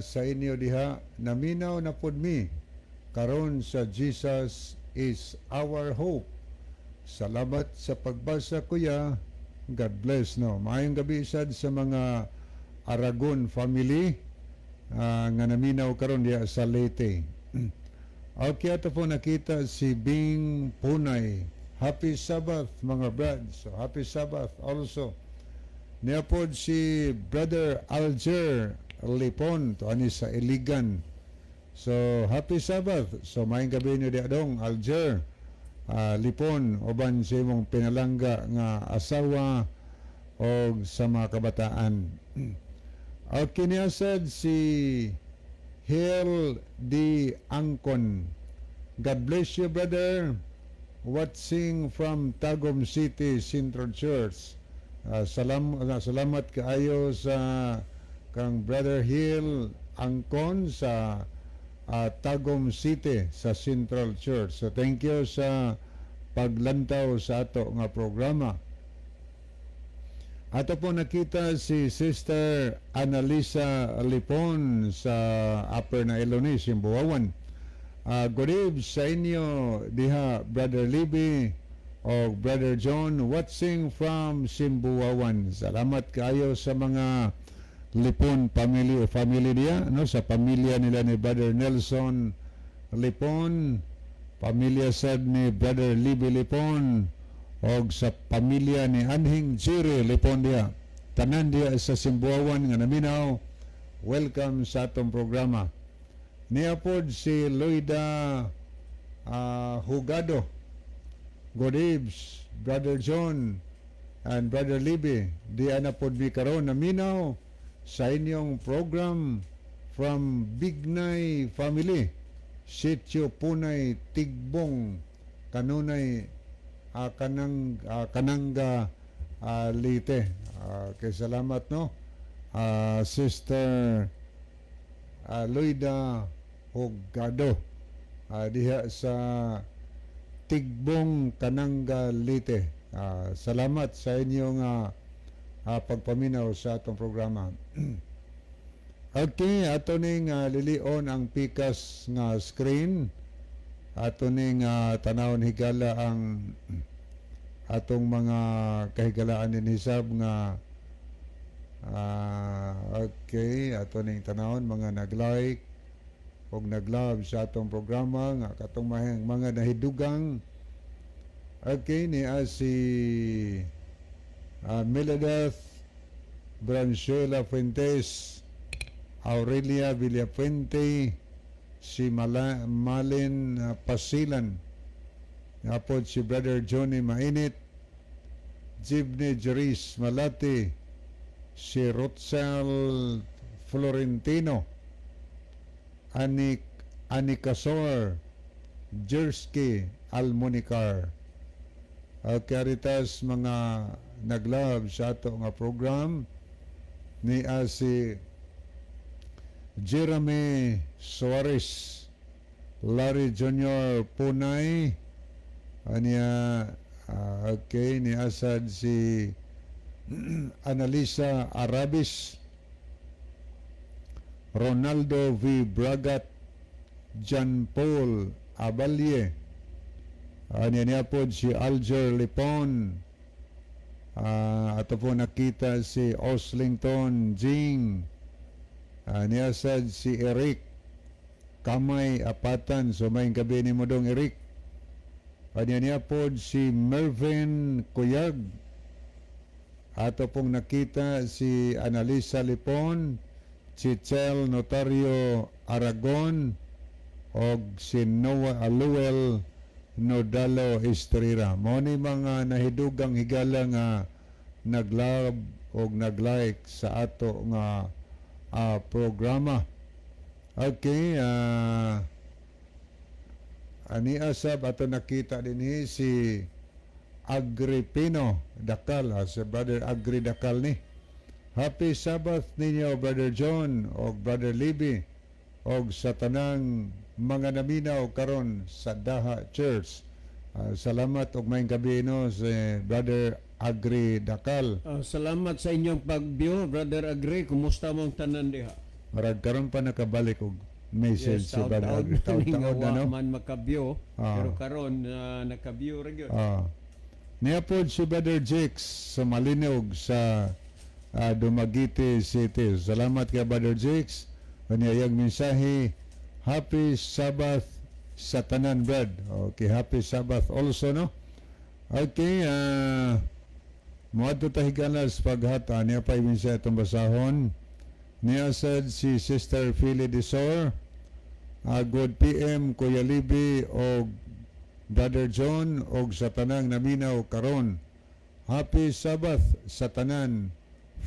sa inyo diha. Naminaw na pud mi karon sa Jesus is our hope. Salamat sa pagbasa, kuya. God bless, no. Maayong gabi sad sa mga Aragon family nga naminaw karon diha sa Leyte. Okay, ato po nakita si Bing Punay. Happy Sabbath, mga brads. So, happy Sabbath also. Niya pod si Brother Alger Lipon to ani sa Iligan. So happy Sabbath. So maayong gabi niyo diha dong Alger Lipon uban sa imong pinalangga nga asawa og sa mga kabataan. Okay, niya sad si Hel D. Angkon. God bless you, brother. Watching from Tagum City Central Church. Salamat kaayo sa kang Brother Hill Angkon sa Tagum City sa Central Church. So thank you sa paglantaw sa ato nga programa. Ato po nakita si Sister Annalisa Lipon sa Upper na Iloni, Simbuawan. Good eve sa inyo diha, Brother Libby o Brother John, watching from Simbuawan. Salamat kayo sa mga Lipon family o family niya, no, sa pamilya nila ni Brother Nelson Lipon, pamilya sad ni Brother Libby Lipon og sa pamilya ni Anhing Jerry Lipon diha. Tanan diha sa Simbuawan nga naminaw, welcome sa atong programa. Niya pod si Loida Hugado. Good eves, Brother John and Brother Libby. Di na pod mi karon naminaw sa inyong program from Bignay family. Sitio Punay, Tigbong, kanunay Kananga, Leyte. Kay salamat, no. Sister Loida Hugado diha sa Tigbong, Kananga, Leyte. Salamat sa inyong pagpaminaw sa atong programa. Okay, ato ning lilion ang pikas nga screen. Ato ning tanawon higala ang atong mga kahigalaan din hisab nga okay, ato ning tanawon mga nag-like og nag-love sa atong programa nga katong mga nahidugang. Okay, ni si Meladeth Branchuela Fuentes, Aurelia Villafuente, si Malin Pasilan, Apod si Brother Johnny Mainit, Jibney Jeris Malati, si Rotsel Florentino, Anik Anikasor, Jersky Almonicar. Caritas mga nag-love sa ato nga program ni si Jeremy Suarez, Larry Jr. Punay, anya okay, ni asad si Analisa Arabis, Ronaldo V. Bragat, John Paul Abalye, anya niya po si Alger Lipon, ato po nakita si Oslington Jing, niya sad si Eric Kamay Apatan, so may gabi ni mo dong Eric. Anya niya po si Mervin Kuyag. Ato pong nakita si Analisa Lipon, Chichel Notario Aragon, og si Noah Aluel Nodalo Estrera. Mao ni mga nahidugang higala nga nag-love og nag-like sa ato nga programa. Okay, ani asab ato nakita dinhi si Agripino Dakal, si Brother Agri Dakal ni. Happy Sabbath ninyo, Brother John og Brother Libby og sa tanang mga naminaw karon sa Daha Church. Salamat og maayong gabi, no, si Brother Agri Dakal. Salamat sa inyong pag-view, Brother Agri. Kumusta mong tanan diha? Marag karon pa nakabalik og message si Brother taod Agri. Taod-taod na, no? Man maka-view, pero karon naka-view ra gyud. Niya pod si Brother Jakes sa Malinog sa Dumaguete City. Salamat kay Brother Jakes. Unya iyang mensahe, "Happy Sabbath sa tanan, Brad." Okay, happy Sabbath also, no? Okay, moadto ta, higala, sa paghata. Niya pa mensahe itong basahon. Niya sad si Sister Philly Desor. "Good PM, Kuya Libby og Brother John og sa tanang naminaw karon. Happy Sabbath sa tanan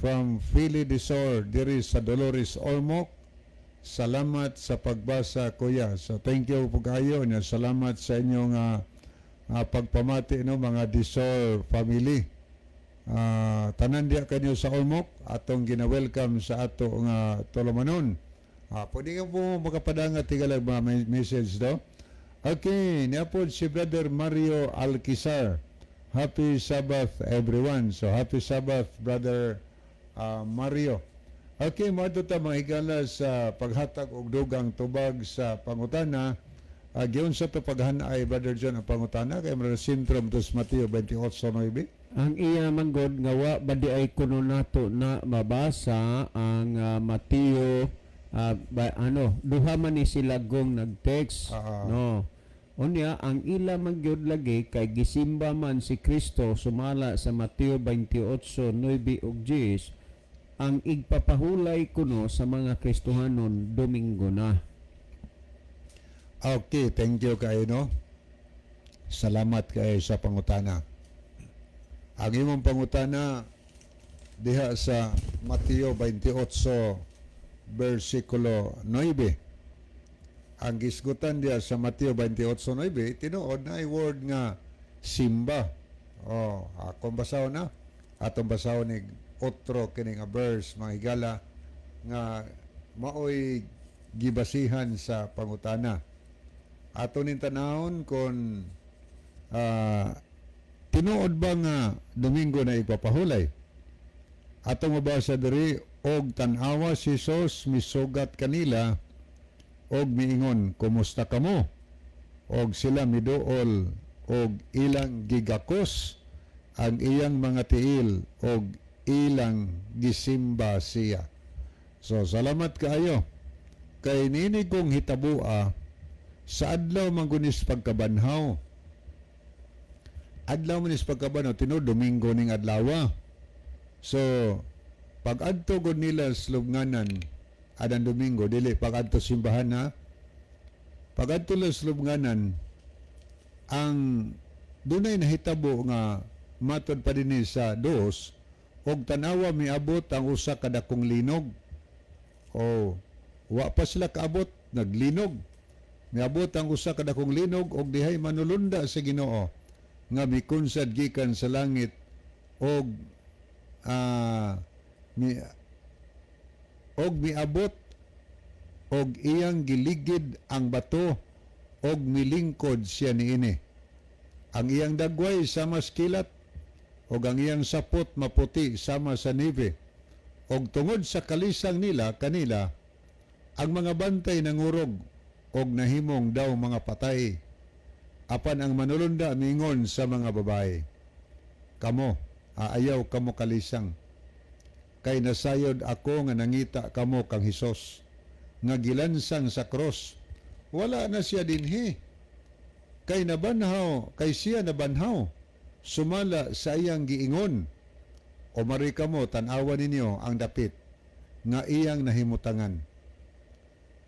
from Philly Desor diri sa Dolores, Ormoc. Salamat sa pagbasa, Kuya." So thank you po kayo nya, salamat sa inyong pagpamati, no, mga Desor family. Tanan diya kanyo sa Ormoc atong gina-welcome sa ato nga tulumanon. Pwede ka po makapadangat, higala, mga message do. Okay, niya po si Brother Mario Alquizar. "Happy Sabbath, everyone." So happy Sabbath, Brother Mario. Okay, moadto ta, mga higala, sa paghatag og dugang tubag sa pangutana. Giunsa to paghanay, Brother John, ang pangutana kay mga sentrum to sa Mateo 28:9? Ang iya manggod nga wa ba di ay kuno nato na mabasa ang Mateo ba, ano, duha man ni sila gong nag-text, no? Unya ang ila man gyud lagi kay gisimba man si Kristo sumala sa Mateo 28:9 ug 10, ang igpapahulay kuno sa mga Kristohanon Domingo na. Okay, thank you kayo, no? Salamat kayo sa pangutana. Ang imong pangutana diha sa Mateo 28 versikulo 9. Ang gisgutan diha sa Mateo 28:9, tinuod na ay word nga simba. Oh, akong basahon na. Atong basahon ni otro kini nga verse, mga higala, nga maoy gibasihan sa pangutana. Ato ning tanawon kon tinuod ba nga Domingo na ipapahulay. Ato mabasa diri, "Og tan-awa si Jesus misugat kanila og miingon, 'Kumusta kamo?' Og sila miduol og ilang gigakos ang iyang mga tiil og ilang gisimba siya." So salamat kaayo. Kay nini kong hitabua sa adlaw man gunis pagkabanhaw. Adlaw man is pagkabanhaw, tinuod Domingo ning adlaw. So pag adto gud nila sa lubnganan adang Domingo, dili pag adto simbahan ha. Pag adto nila sa lubnganan, ang dunay nahitabo nga matod pa dinhi sa 2, "Og tanawa miabot ang usa ka dakong linog." O wa pa sila kaabot, naglinog. "Miabot ang usa ka dakong linog og dihay manulunda sa Ginoo nga mikunsad gikan sa langit og mi og miabot og iyang giligid ang bato og milingkod siya niini. Ang iyang dagway sama sa kilat og ang iyang sapot maputi sama sa niebe. Og tungod sa kalisang nila kanila, ang mga bantay nangurog og nahimong daw mga patay. Apan ang manulunda mingon sa mga babae, 'Kamo, ayaw kamo kalisang. Kay nasayod ako nga nangita kamo kang Hesus, nga gilansang sa cross. Wala na siya dinhi. Kay nabanhaw, kay siya nabanhaw, sumala sa iyang giingon. O mari kamo, tan-awa ninyo ang dapit nga iyang nahimutangan.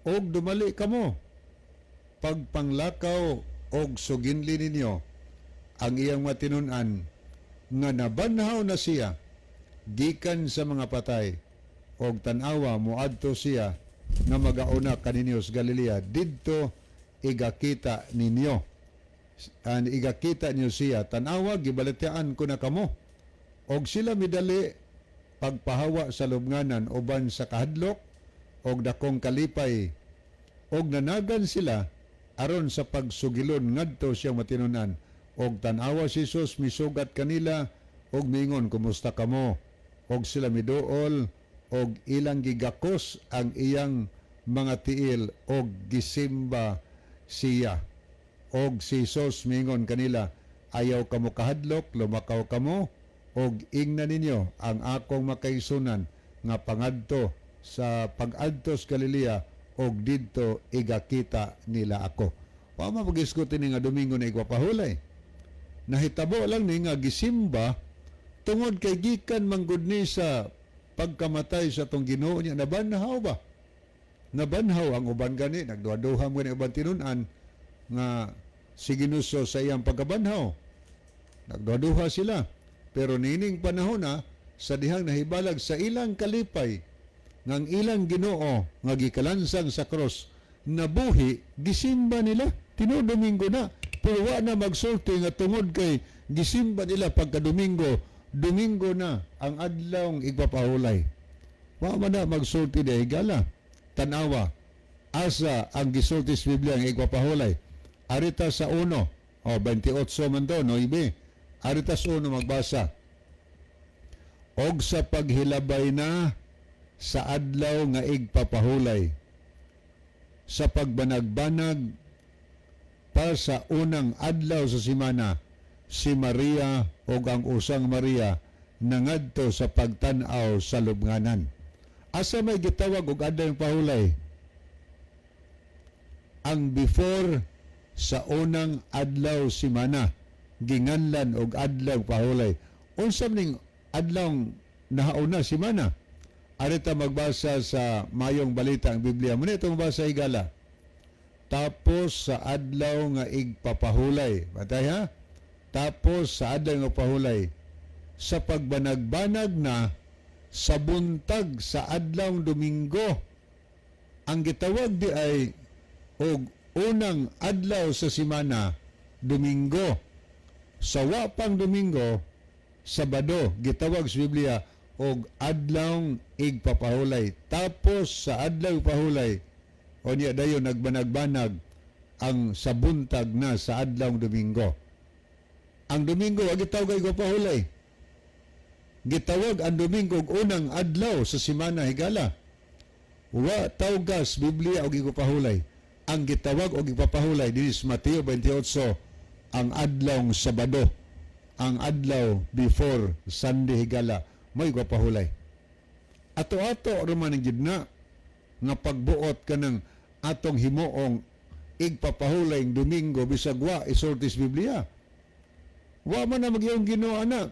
Og dumali kamo, pagpanglakaw og suginli ninyo ang iyang matinun-an nga nabanhaw na siya gikan sa mga patay, og tan-awa moadto siya nga magauna kaninyo sa Galilea, didto igakita ninyo an igakita niyo siya. Tan-awa, gibalitaan ko na kamo." Og sila midali pagpahawa sa lubnganan uban sa kahadlok og dakong kalipay, og nanagan sila aron sa pagsugilon ngadto siyang matinunan. Og tan-awa si Jesus misugat kanila og mingon, 'Kumusta kamo?' Og sila miduol og ilang gigakos ang iyang mga tiil og gisimba siya. Og si Jesus mingon kanila, Ayaw kamo kahadlok, lumakaw kamo og ingna ninyo ang akong makaigsunan nga pangadto sa pag-adto sa Galilea og didto igakita nila ako. Wa mapagisguti ni nga Domingo na igpapahulay. Nahitabo lang ni nga gisimba tungod kay gikan manggod ni sa pagkamatay sa atong Ginoo niya, nabanhaw ba? Nabanhaw ang uban gani, nagduha-duha mo gani uban tinun-an nga si Ginuso sa iyang pagkabanhaw. Nagduha-duha sila. Pero nining panahon na sa dihang nahibalag sa ilang kalipay ngang ilang Ginoo nga gikalansang sa cross nabuhi, gisimba nila tinuod Domingo na. Pero wa na magsulti nga tungod kay gisimba nila pagka Domingo, Domingo na ang adlawng igpapahulay. Wa man na magsulti di higala. Tanawa asa ang gisulti sa Biblia ang igpapahulay. Arita sa 1 o 28 man to, 9. Arita sa 1 magbasa. Og sa paghilabay na sa adlaw nga igpapahulay, sa pagbanagbanag pa sa unang adlaw sa simana, si Maria og ang usang Maria nangadto sa pagtan-aw sa lubnganan. Asa may gitawag og adlaw pahulay? Ang before sa unang adlaw simana ginganlan og adlaw pahulay. Unsa ning adlaw nahauna simana? Arita magbasa sa Mayong Balita ang Biblia. Muna itong basa, higala. Tapos sa adlaw nga igpapahulay. Batay ha? Tapos sa adlaw nga pahulay. Sa pagbanagbanag na sa buntag sa adlaw Domingo. Ang gitawag di ay og unang adlaw sa simana, Domingo. Sa wapang Domingo, Sabado, gitawag sa Biblia og adlaw igpapahulay. Tapos sa adlaw pahulay, o niya dayon nagbanagbanag ang sa buntag na sa adlaw Domingo. Ang Domingo wa gitawag igpapahulay. Gitawag ang Domingo og unang adlaw sa simana, higala. Wa tawgas Biblia og igpapahulay. Ang gitawag og igpapahulay dinhi sa Mateo 28 ang adlaw Sabado, ang adlaw before Sunday, higala, mo igpapahulay. Ato-ato raman ang gid na nga pagbuot kanang atong himuong igpapahulay ang Domingo bisag wa isulti sa Biblia. Wa man na magyong Ginoo ana.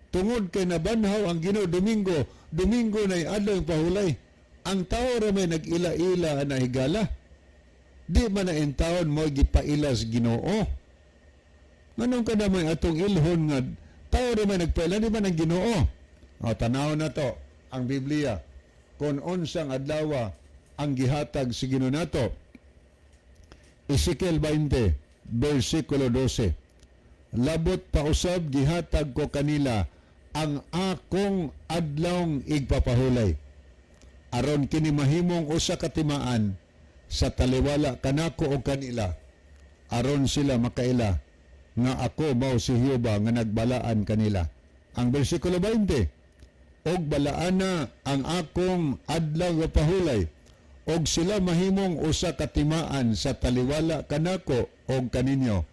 Tungod kay nabanhaw ang Ginoo Domingo, Domingo na adlaw pahulay. Ang tao ra may nag-ila-ila na, higala. Di man na intawon mo gipailas Ginoo. Nganong kada may atong ilhon nga tao ra may nagpaila, di man ang Ginoo? O, tanaw na to ang Biblia kung unsang adlaw ang gihatag si Ginoo nato. Ezekiel 20 versikulo 12. Labot pa usab gihatag ko kanila ang akong adlawng igpapahulay, aron kini mahimong usa ka timaan sa taliwala kanako og kanila, aron sila makaila nga ako mao si Jehova nga nagbalaan kanila. Ang bersikulo 20, og balaana ang akong adlaw nga pahulay og sila mahimong usa ka timaan sa taliwala kanako og kaninyo,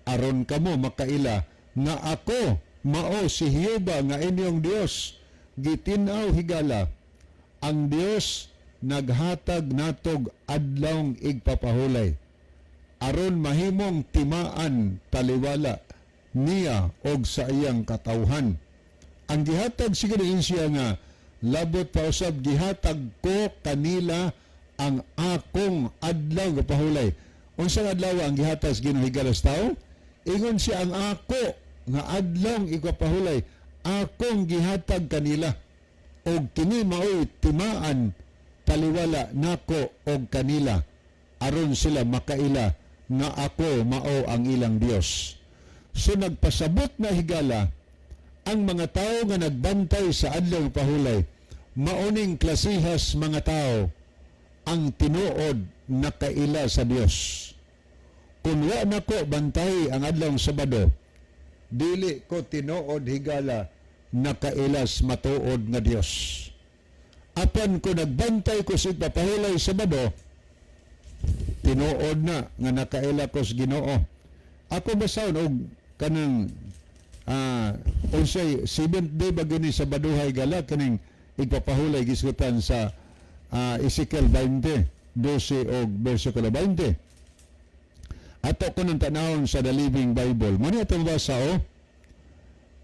aron kamo makaila nga ako mao si Jehova nga inyong Dios. Gitin-aw, higala, ang Dios naghatag natog adlawng igpapahulay aron mahimong timaan taliwala niya og sa iyang katawhan. Ang gihatag siguro siya nga labot pa usab gihatag ko kanila ang akong adlaw nga pahulay. Unsang adlaw ang gihatag sa Ginoo, higala, sa tao? Ingon siya, ang ako nga adlawng igpapahulay akong gihatag kanila og kini maoy timaan taliwala nako og kanila, aron sila makaila nga ako mao ang ilang Dios. So nagpasabot na, higala, ang mga tao nga nagbantay sa adlaw pahulay, maoning klasihas mga tao ang tinuod nakaila sa Dios. Kung wa nako bantay ang adlaw Sabado, dili ko tinuod, higala, nakailas matuod nga Dios. Apan kung nagbantay ko sa ipapahulay Sabado, tinuod na nga nakaila ko sa Ginoo. Ako basahon og Kanang unsay seventh day ba gani sa baduhay gala kaning igpapahulay gisgutan sa Ezekiel 20, 12 og versikulo 20? Ato ko nang tanawon sa The Living Bible. Muna itong basa, oh.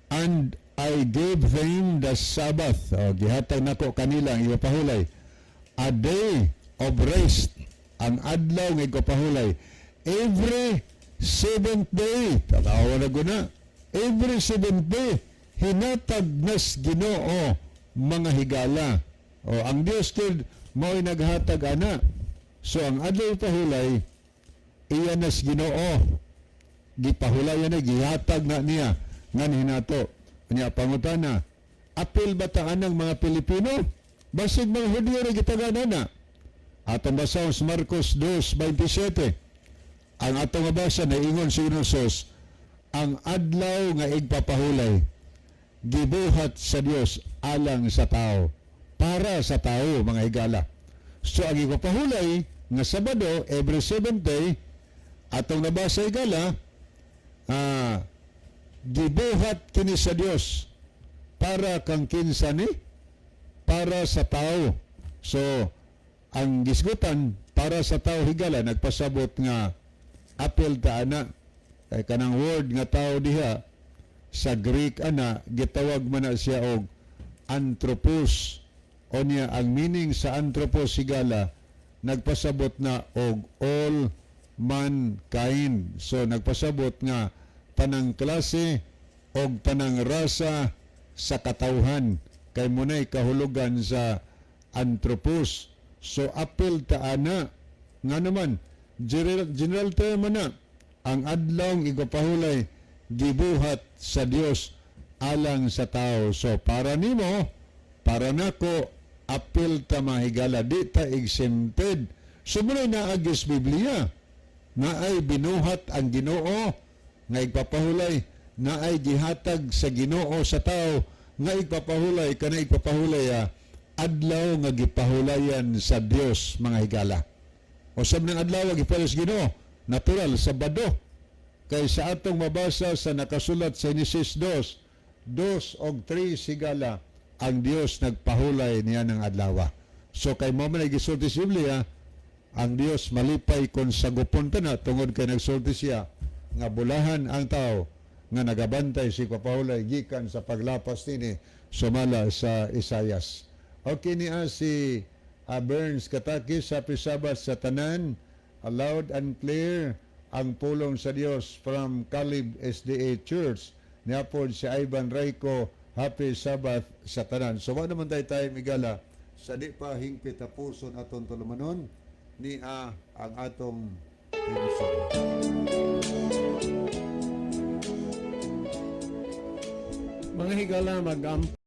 "And I gave them the Sabbath." Oh, gihatag nako kanila ang ipapahulay. "A day of rest." Ang adlaw nga ipapahulay. "Every seventh day." Tanawa na guna. "Every seventh day." Hinatag nas Ginoo, mga higala. O, ang Dios kid mao'y naghatag ana. So ang adlaw pahulay iya nas Ginoo. Gipahulayan na, gihatag na niya nganhi nato. Nya pangutana, apil ba ta anang mga Pilipino? Basig mga Hudyo ra gitagan na. Atong basahon sa Marcos 2:27. Ang atong mabasa na ingon si Jesus, ang adlaw nga igpapahulay gibuhat sa Dios alang sa tao, para sa tao, mga higala. So ang igpapahulay nga Sabado, every seventh day, atong nabasa, higala, gibuhat kini sa Dios para kang kinsa ni? Para sa tao. So ang gisgutan para sa tao, higala, nagpasabot nga apil ta ana kay kanang word nga tao diha sa Greek ana gitawag man na siya og anthropos. O niya ang meaning sa anthropos, higala, nagpasabot na og all mankind. So nagpasabot nga tanang klase og tanang rasa sa katawhan kay munay kahulugan sa anthropos. So apil ta ana nga naman general term na ang adlaw igpapahulay gibuhat sa Dios alang sa tao. So para nimo, para nako, apil ta, mahigala, di ta exempted. So muna'y naagis Biblia na ay binuhat ang Ginoo nga igpapahulay, na ay gihatag sa Ginoo sa tao nga igpapahulay. Kana igpapahulay, adlaw nga gipahulayan sa Dios, mga higala. O sab ng adlaw gipahulay sa Ginoo, natural Sabado kay sa atong mabasa sa nakasulat sa Genesis 2, 2 og 3, higala, ang Dios nagpahulay niya ng adlaw. So kay mo man ay gisulti sa Biblia, ang Dios malipay kon sagupon ta na tungod kay nagsulti siya nga bulahan ang tao nga nagabantay si papahulay gikan sa paglapas nini sumala sa Isayas. Okay niya si Burns Katakis, happy Sabbath sa tanan. Loud and clear ang pulong sa Dios from Calib SDA Church. Niapod si Ivan Rayco, happy Sabbath sa tanan. So wa naman tayo tayo migala sa di pa hingpit tapuson aton tulumanon ni ang atong episode. Mga higala, mag